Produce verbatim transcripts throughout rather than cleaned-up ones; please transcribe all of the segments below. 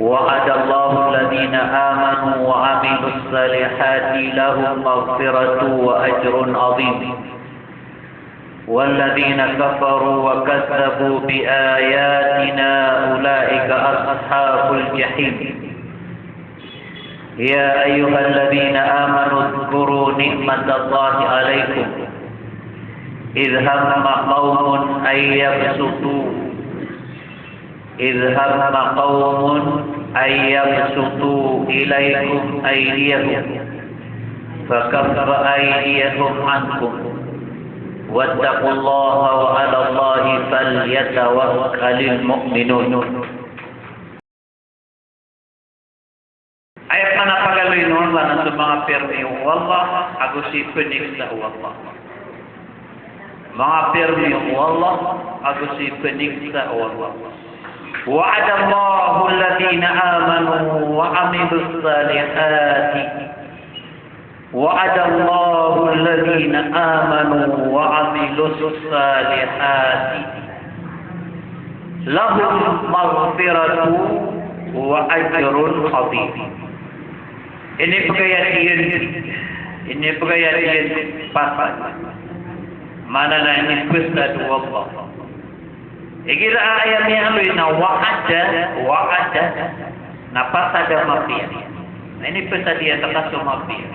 وعد الله الذين آمنوا وعملوا الصالحات لهم مغفرة وأجر عظيم. والذين كفروا وكذبوا بآياتنا أولئك أصحاب الجحيم. يا أيها الذين آمنوا اذكروا نعمة الله عليكم إذ هم قوم أن يبسطوا إذ هم قوم أن يبسطوا إليكم أيديهم فكف أيديهم عنكم واتقوا الله وعلى الله فليتوكل المؤمنون. Aya pman a pagaloyn o Allah na so manga pirmi o Allah ago so ipnigsa o Allah. Manga pirmi o Allah ago so ipnigsa o Allah. وعد الله الذين آمنوا وعملوا الصالحات وعد الله الذين آمنوا وعملوا الصالحات لهم مغفرة وأجر عظيم. Inipkayat iyan, inipkayat iyan pasad. Maana na inipasad o Allah. Igira a aya miyaaloy na wa'ada, wa'ada, na pasad a mapiya. Na inipasad iyan rka so mapiya.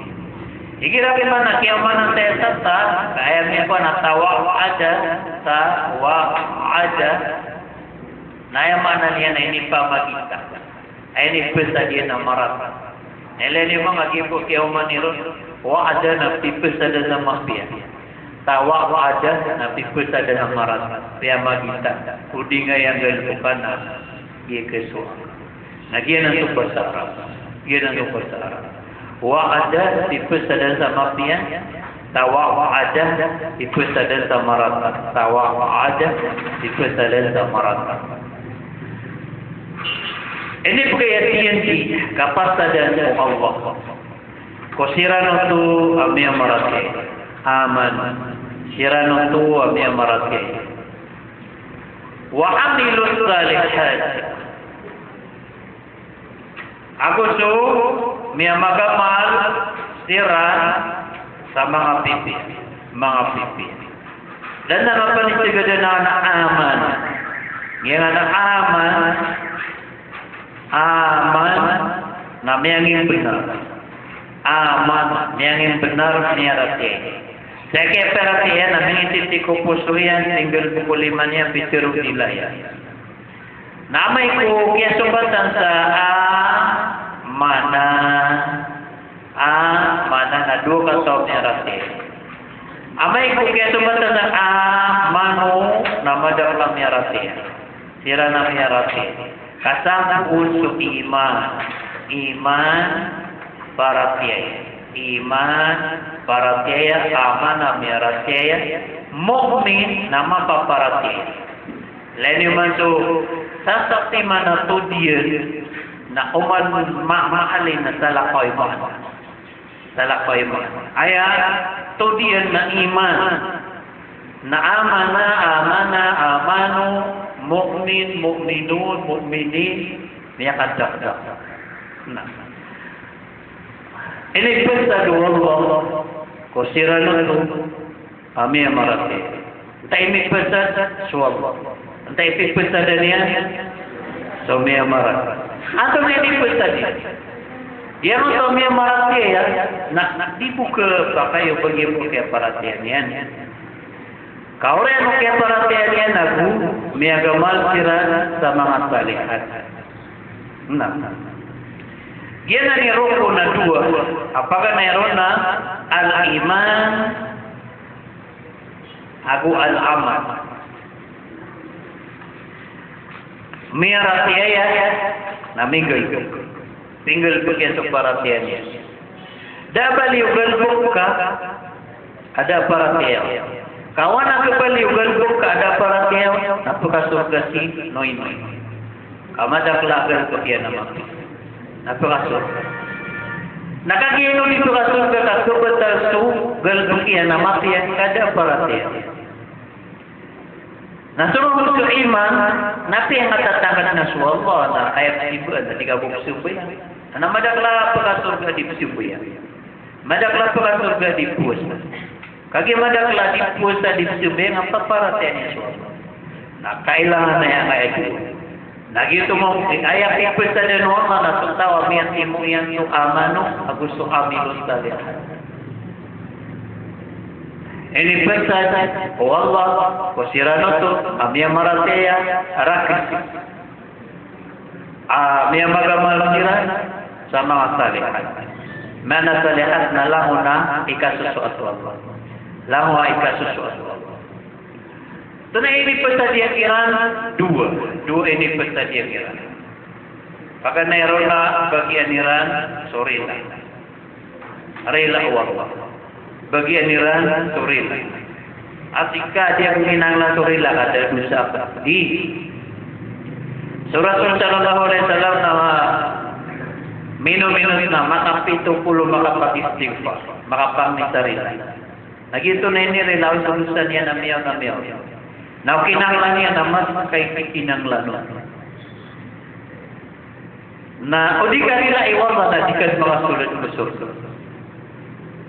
Igira pman a kiyaomanan saya sa ta, ka aya miyakowa na tawa'ada, tawa'ada. Na aya maana niyan na inipamagita. Aya inipasad iyan na marata. Na ilay niyo man a giyoto kiyaomani ron, wa'ada na pipasadan sa mapiya. Tawa'ada na pipasadan sa marata. Piyamagita. O di nga iyan galbka na giya kasowa. Na giyanan so basa Arab. Giyanan so basa Arab. Wa'ada, pipasadan sa mapiya. Tawa'ada, pipasadan sa marata. Tawa'ada, pipasadan sa marata. Inipkayat iyan di kapasadan o Allah ko siran oto a miyamaratiyaya. Aman. Siran oto a miyamaratiyaya. Wa amilus salihat. Ago so miyamagamal siran sa manga pipiya, manga pipiya. Da dn a mapanitig a da na aman. Giyanan a aman, aman na miyangimbnar. Aman, miyangimbnar, miyaratiyaya. Sa kiyaparatiyaya na miyangititi ko poso iyan, singgol ko lima niyan, pitharo dila iyan. Na amay ko kiyasombatan sa amana, amana na dowa kataw a miyaratiyaya. Amay ko kiyasombatan sa amanu na madakl a miyaratiyaya. Siran a miyaratiyaya. Ka sangkoon so iman, iman, paratiyaya. Iman, paratiyaya, amana, miyaratiyaya. Mu'min na mapaparatiyaya. Ilay niyo man so sasakti man a todiyan na oman ma-, maalin na salakaw i maana. Salakaw i maana. Aya todiyan na iman. Na amana, amana, amanu, mu'min, mu'minun, mu'minin, miyakadakdak. Na. Inipasad o Allah ko siran oto a miyamaratiyaya. Antaa i mipasad? So Allah. Antaa i pipasadan iyan? So miyamaratiyaya. Antonaa i mipasad iyan? Giyangkoto a miyamaratiyaya, na, na di bo kapakay o ba giya bo kiyaparatiyaya niyan. Ka oriyan o kiyaparatiyaya niyan ago miyagamal siran sa manga salihat. Na. Giyanan i rokon a dowa a paganay ron na al-iman ago al-amal. Miyaratiyaya na minggalbk. Pinggalbk iyan so paratiyaya niyan. Da a bali o galbk ka a da a paratiyaya. Ka oway na kabali o galbk ka a da a paratiyaya, na pkasorga si noy-noy. Ka madakl a galbk iyan a mapiya. Na pkasorga. Na kagiya ino di pkasorga ka kabatar so galbk iyan a mapiya ka da a paratiyaya. Na so mambo so iman, na piyakatatangkad na so Allah, na aya pzambayang, na di ka bo pzambayang. Na madakl a pkasorga di pzambayang. Madakl a pkasorga di powasa. Kagiya madakl a di powasa di pzambayang, a paparatiyayaan iyan so Allah. Na kailangan na aya ngka aya dowa. Na giyoto mambo, aya pipasad o Allah na so taw a miyatimo iyan so amanu, ago so amilu salihat. Inipasad o Allah ko siran oto a miyamaratiyaya, rakhs, a miyamagamal siran sa manga salihat. Maana salihat na langon a ikasosoat o Allah. Langon a ikasosoat o Allah. Oto na inipasad iyan kiran dowa. Dowa inipasad iyan kiran. Paganay ron na bagian iran so rila. Rila o Allah. Bagian iran so rila. Ati ka di ako kinanglan so rila ka da dosa ka. Di. So Rasul sallallahu alaihi wasallam na mino-mino na makapito polo makapag-istighfar, makapangni sa rila. Na giyoto na inirila on so dosa niyan a miyaona-miyaona. Na o kinanglan iyan na mas kay kinanglan on. Na o di ka rilai o Allah na di ka makasold ko sorga.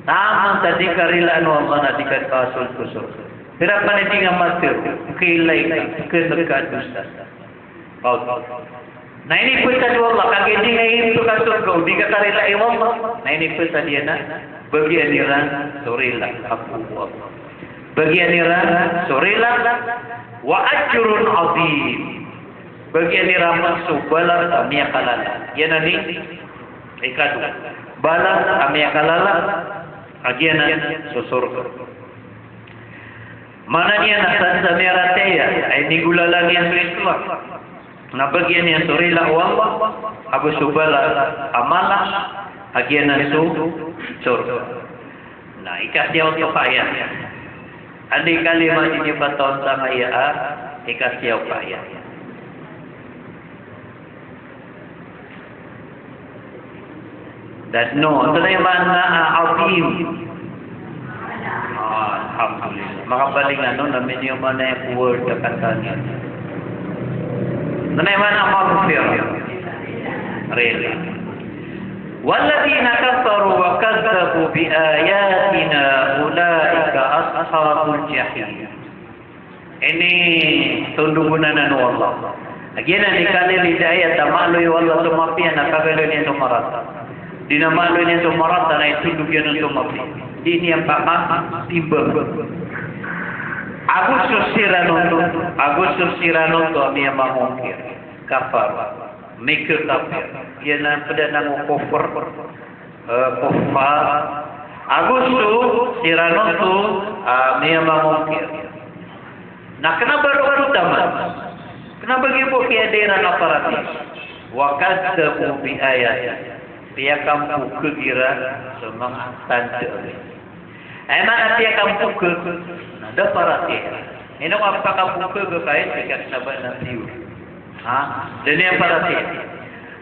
Taman sa di ka rilaan o Allah na di ka makasold ko sorga. Pira pn i di nga matharo, kailay ka, kn ka dosa. Paot. Na inipasad o Allah, kagiya di nga ipkasorga o di ka karilai o Allah. Na inipasad iyan a bagian iran so rila ago o Allah. Bagian iran so rila, wa ajrun azim. Bagian iran man so balas a miyakalala. Giyanan i ikadowa. Balas a miyakalala, a giyanan so sorga. Maana niyan na sadn sa miyaratiyaya, a inigolalan iyan so Islam. Na bagian iyan so rila o Allah, ago so balas a mala, a giyanan so sorga. Na ikasiyaw oto ka ayat. Anda i kalima di niyo katawan sangkaya a ikasiyaw ka ayat? Da dn oto. Antonaa i maana a azim? Ah, alhamdulillah. Makabaling ano, na miniyoman a word a kataniyan. Antonaa i maana a maghfirah? Rila. Walladhina kafaru wa kadhdhabu bi ayatina ulaika ashabul jahim. Ini tondog onan o Allah. A giyanan i kalilid a ayat a maaloy o Allah so mapiya na kagaloy niyan so marata. Di na maaloy niyan so marata na itondog iyan on so mapiya. Di niyan pakatimbang. Ago so siran oto, ago so siran oto a miyamangongkir. Kafar. Mikakapir. Giyanan pd a nango kofr. Eh, kuffar. Ago so siran oto a miyamangongkir. Na kna ba roo taman. Kna ba giya bo kiyaadn iran a paratiyaya. Wa kadhdhabu bi ayatina. Piyakampokg iran so manga tanda ami. Aya maana piyakampokg, na da paratiyaya. Ino ka pakampokg ka aya, tig ka kna ba na piyo. Ha? Da niyan paratiyaya.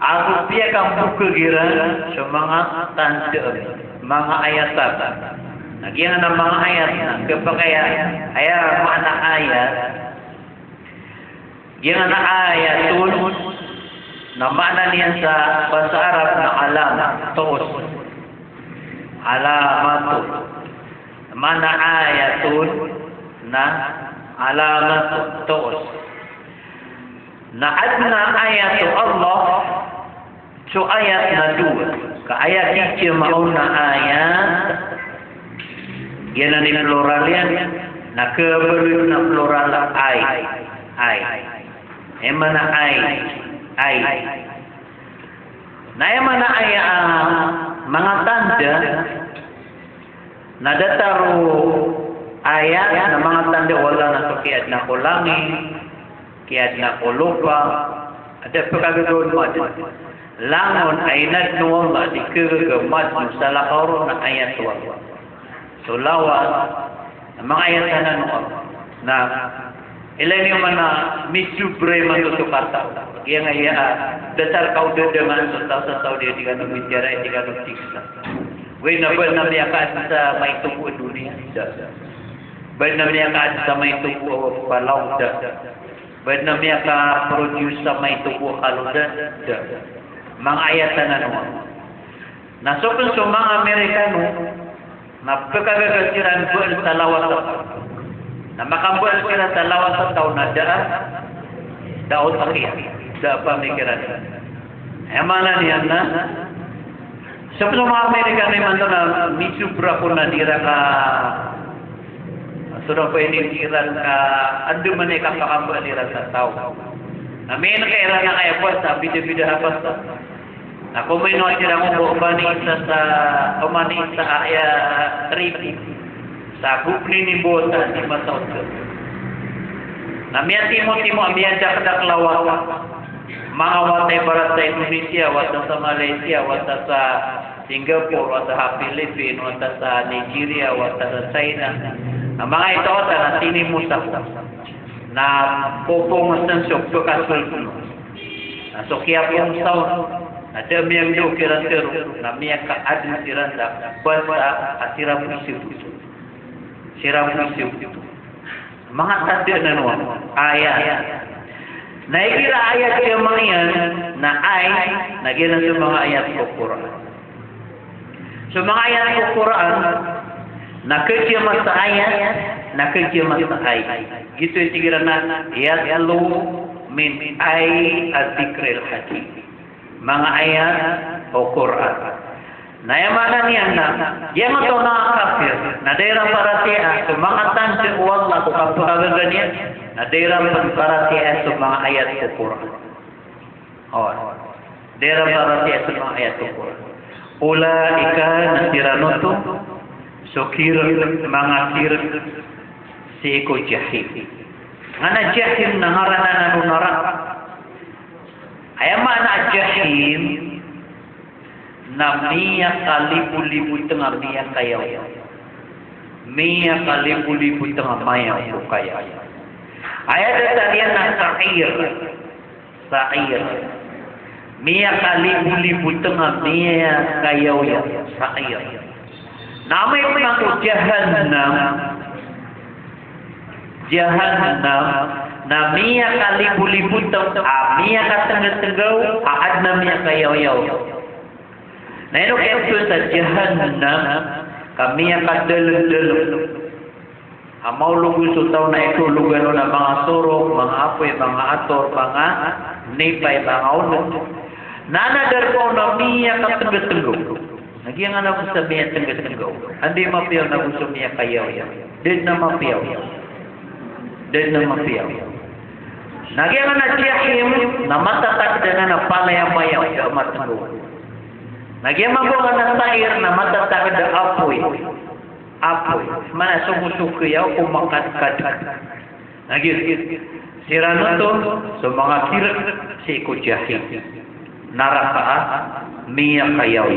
Ago piyakampokg iran so manga tanda ami, manga ayat ami. Na giyanan a manga ayat na, khapakay a, aya maana ayat. Giyanan a ayatun, na maana niyan sa basa Arab na alama, toos. Alamatun. Maana ayatun na alamatun, toos. Na adn a ayat o Allah, so ayat na dowa. Ka aya di jamaon a ayat, giyanan i plural iyan, na khabaloy na plural a ay, ay. Aya maana ay, ay. Na aya maana aya, ah, manga tanda, na datar o ayat na manga tanda o Allah na so kiyaadna ko langit, kiyaadna ko lopa, a da pkagagaw on madn. Langon a inadn o Allah di khagaga madn o salakaw ron na ayat o Allah. So lawas, na manga ayat anan o Allah. Na ilay niyo man a misobra imanto so kataw. Giyangkaya, ah, datar ka o dadamaan so taw sa Saudi, di kano mitiyara, di kano tigsa. Goway na ba na miyakaadn sa maito ko doniya? Da. Ba adn a miyakaad sa maito bo a palaw? Da. Ba adn a miyaka-produce sa maito bo a kalo? Da. Da. Manga ayat anan oto. Na so pn so manga Amerikano, na pkagaga siran bal sa lawas a taw. Na makambaal siran sa lawas a taw na da a, da a otak iyan, da a pamikiran. Aya maana niyan na, so pn so manga Amerikano imanto na misobra ko na di iran ka, so da ko ini di iran ka, andamanaya i kapakambaal iran sa taw. Na miyanka iran a kaya basa, bida-bida a basa. Na komoino a siran ko ba ni isa sa, ko ba ni isa a aya tribo sa gobnini bo sa di masaot. Na miyatimotimo a miyadakdakl a wata. Manga wata ibarat sa Indonesia, wata sa Malaysia, wata sa Singapore, wata sa Philippines, wata sa Nigeria, wata sa China. Na manga ito wata na tinimo sa ko. Na popong san so pkasold on. Na so kiyapong sa on, na da a miyangndao kiran tharo, na miyakaadn siran sa basa a siran bo i siyoto. Siran bo i siyoto. Manga tanda anan o ayat. Na igira ayat iyan manga iyan, na ay, na giyanan so manga ayat ko Qur'an. So manga ayat ko Qur'an, na kagiya masa ayat, na kagiya masa ay. Giyoto i tig iran a yatlu min ay adh-dhikril hakim. Manga ayat o Qur'an. Na aya maana niyan na, giyangkoto a manga kafir, na da iran paratiyaya so manga tanda o Allah ko kapakagaga niyan, na da iran pn paratiyaya so manga ayat ko Qur'an. Oway. Da iran paratiyaya so manga ayat o Qur'an. Ulaika, na siran oto so kirk, manga kirk sii ko Jahim. Ngaran a Jahim na ngaran anan o naraka. Aya maana a Jahim na miyakalibolibotng a miyakayaw. Miyakalibolibotng a mayaw ko kayaw. Aya datar iyan na Sa'ir. Sa'ir. Miyakalibolibotng a miyakayaw, Sa'ir. Na amay pman ko Jahannam, Jahannam, na miyakalibolibotng a miyakatnggatnggaw a adn a miyakayaw. Na ino kiyapthowan sa Jahannam, ka miyakadalngdalng. A maolog so taw na ito ologan on a manga sorok, manga apoy, manga ator, manga nipay, manga onot. Na adn a darpa on a miyakatnggatnggaw. Na giyangkanan bo sa miyatnggatnggaw, anda i mapiya on ago so miyakayaw? Da dn a mapiya. Da dn a mapiya. Na giyangkanan a Jahim na matatagd anan a palaya mayaw, da a matnggaw. Na giyangkanan a Sa'ir na matatagd a apoy. Apoy. Maana so bo so kiyaw ko makadkad. Na giyoto, siran oto so manga kirk sii ko Jahim. Naraka a miyakayaw.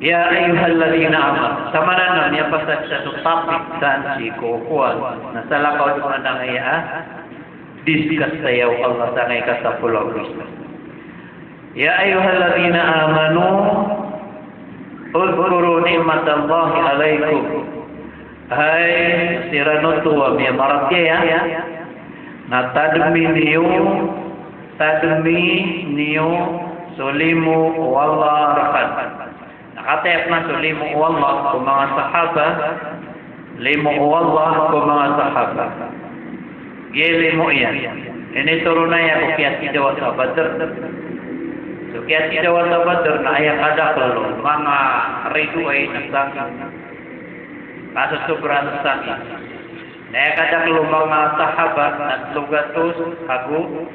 Ya ayyuhalladhina amanu. Samanan na miyapasad sa so topic san sii ko kowan. Na salakaw dn a manga aya a discuss saya o Allah sangkai ka sapolo ago isa. Ya ayyuhalladhina amanu, udhkuru ni'matallahi alaykum. Hay siran oto a miyamaratiyaya, na tadmi niyo, tadmi niyo so limo o Allah rkano. Na kataya pman so limo o Allah ko manga sahaba, limo o Allah ko manga sahaba. Giya limo iyan. Initoron aya ko kiyasidawa sa Badr. So kiyasidawa sa Badr na aya kadakl o manga ridoay na sangin. Kasosobra sa sangin. Na aya kadakl o manga sahaba na tlo gatos ago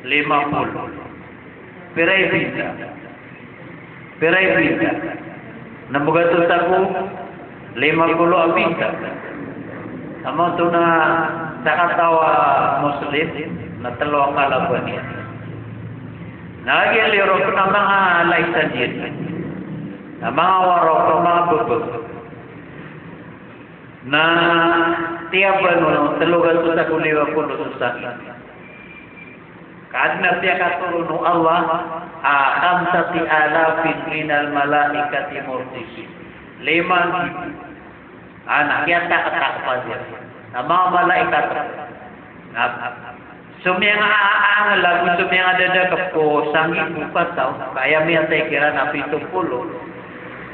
lima polo. Pira i binta? Pira i binta? Nm gatos ago lima polo a binta. Amoto na sakataw a Muslim na tlo a kalabawan iyan. Na lagid iyan roo na manga laisan iyan. Na manga warok, manga bbg. Na tiyaban o tlo gatos ago lima polo so sangin. Ka adn a piyakatoron o Allah a khamsati alafin minal malaikati murdifin. Lima nggibo Ana, kiyataketakep a siran. Na manga malaikat. Na so miyangaangel ago so miyangadadakep ko sanggibo kataw, ka aya miyatay kiran na pito polo,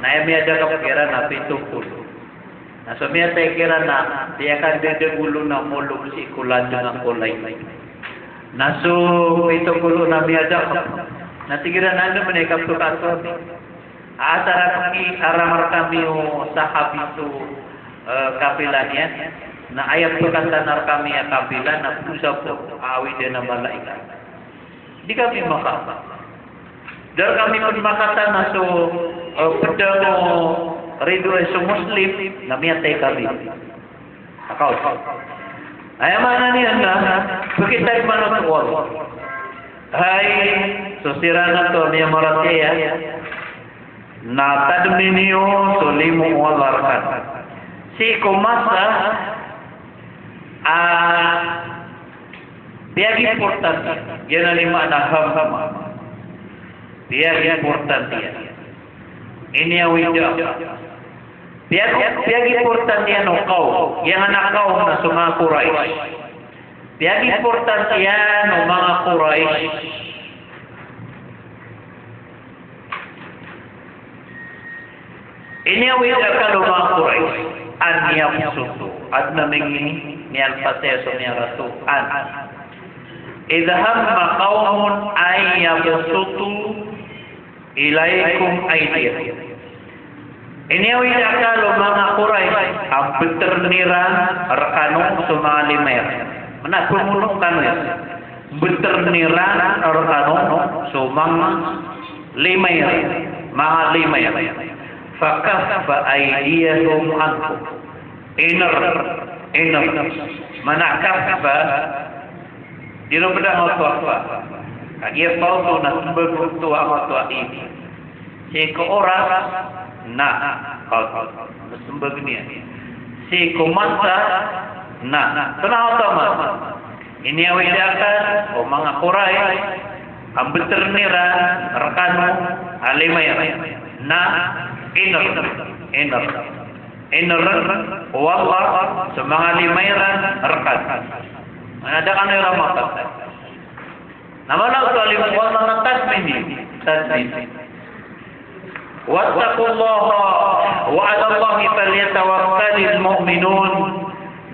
na aya miyadakep kiran na pito polo. Na so miyatay kiran na piyakadadagolo na molo sii ko landeng a kolay. Na so pito polo na miyadakep, na tig iran a, "Anda man i kapekatoon?" Asar a pekiraman rekami o sahabi so, eh, kapila niyan. Na aya pekatana rekami a kapila na ped sa poro a awidan a malaikat. Di kami maka. Da rekami ped makatana so, eh, pedang o ridoay so Muslim, na miyatay kami. Akaw. Aya maana niyan na, pekitadman o Allah. Hay, so siran oto a miyamaratiyaya, na tadmi niyo so limo o Allah rekan. Sii ko masa a piyagimportante, giyanan i maana a hamhama. Piyagimportante iyan. Iniyawida. Piyag-, piyagimportante iyan o kawm. Giyanan a kawm na so manga Quraysh. Piyagimportante iyan o manga Quraysh. Iniyawida akal o manga Quraysh, an yabsutu. Aden a mini-, miyalpas iyan so miyarato, an. Idh hamma qawmun an yabsutu ilaykum aydiyahum. Iniyawida akal o manga Quraysh a mbeteren iran rekano so manga lima iran. Mana pemono kano iyan. Mbeteren iran rekano so manga lima iran. Manga lima iran. Fakaffa aydiyahum ankum. Iner, iner. Mana kaffa, di ron ped angkoto a fa. Kagiya fa oto na sembag oto angkoto a id. Sii ko oras, na. Angkoto. Sembag niyan. Sii ko masa, na. Kena oto a masa. Iniyawida akal o manga Quraysh a mbeteren iran rekano a lima iran. Na, iner, iner. Ineren o Allah so manga lima iran rekan. Mana da kano iran makat. Na mana so lima o Allah na tadmin, tadmin. Wattaqullaha wa 'alallahi falyatawakkalil mu'minun.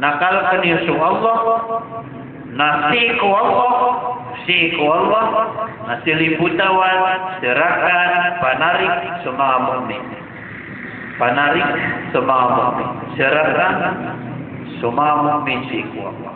Na kaleken iyo so Allah, na sii ko Allah, sii ko Allah, na sii lipotawan, sii rakan, panarik so manga mu'min. Panarik so manga mu'min. Sii rakan so manga mu'min sii ko Allah.